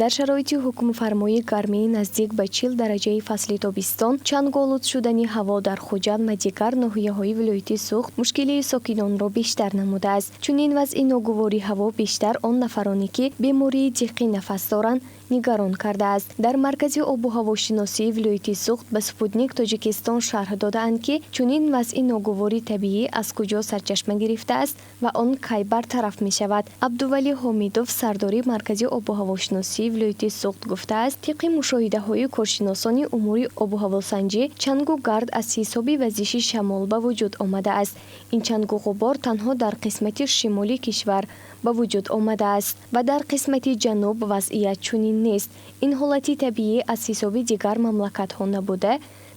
Дар шароити ҳукмфармоии гармии наздик ба 40 дараҷаи фасли тобистон, чанголуд шудани ҳаво дар Хуҷанд ва дигар ноҳияҳои вилояти Суғд мушкилии сокинонро бештар намудааст. Чунин вазъи ногувори ҳаво бештар он нафароне, ки бемории диққи нафас доранд, нигарон кардааст. Дар Маркази обу ҳавошиносии вилояти Суғд ба «Спутник Тоҷикистон» шарҳ додаанд, ки чунин вазъи ногувори табиӣ аз куҷо сарчашма гирифтааст ва он кай бартараф мешавад. Абдувалӣ Ҳомидов, сардори Маркази обу ҳавошиносии вилояти Суғд, гуфтааст, тибқи мушоҳидаҳои коршиносони умури обу ҳавосанҷӣ, чангу гард аз ҳисоби вазиши шамол ба вуҷуд омадааст. Ин чангу ғубор танҳо дар қисмати шимоли кишвар ба вуҷуд омадааст ва дар қисмати ҷануб вазъият чунин нест. Ин ҳолати табиӣ аз ҳисоби дигар мамлакатҳо набуда,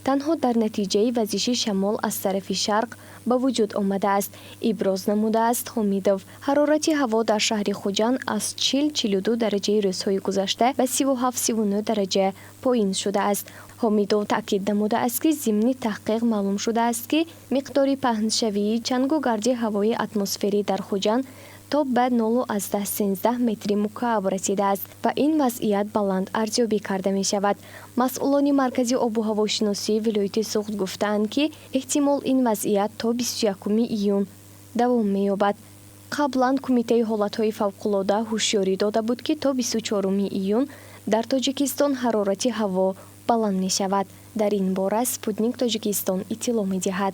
танҳо дар натиҷаи вазиши шамол аз тарафи шарқ ба вуҷуд омадааст, иброз намудааст Ҳомидов. Ҳарорати ҳаво дар шаҳри Хуҷанд аз 40-42 дараҷаи рӯзҳои гузашта ба 37-39 дараҷа поин шудааст. Ҳомидов таъкид намудааст, ки зимни таҳқиқ маълум шудааст, ки миқдори паҳншавии чангу гарди ҳавои атмосферӣ дар Хуҷанд то ба 0,13 метри мукааб расидааст ва ин вазъият баланд арзёбӣ карда мешавад. Масъулони Маркази обу ҳавошиносии вилояти Суғд гуфтаанд, ки эҳтимол ин вазъият то 21 июн давом меёбад. Қаблан Кумитаи ҳолатҳои фавқулода ҳушёрӣ дода буд, ки то 24 июн дар Тоҷикистон ҳарорати ҳаво баланд мешавад. Дар ин бора «Спутник Тоҷикистон» иттилоъ медиҳад.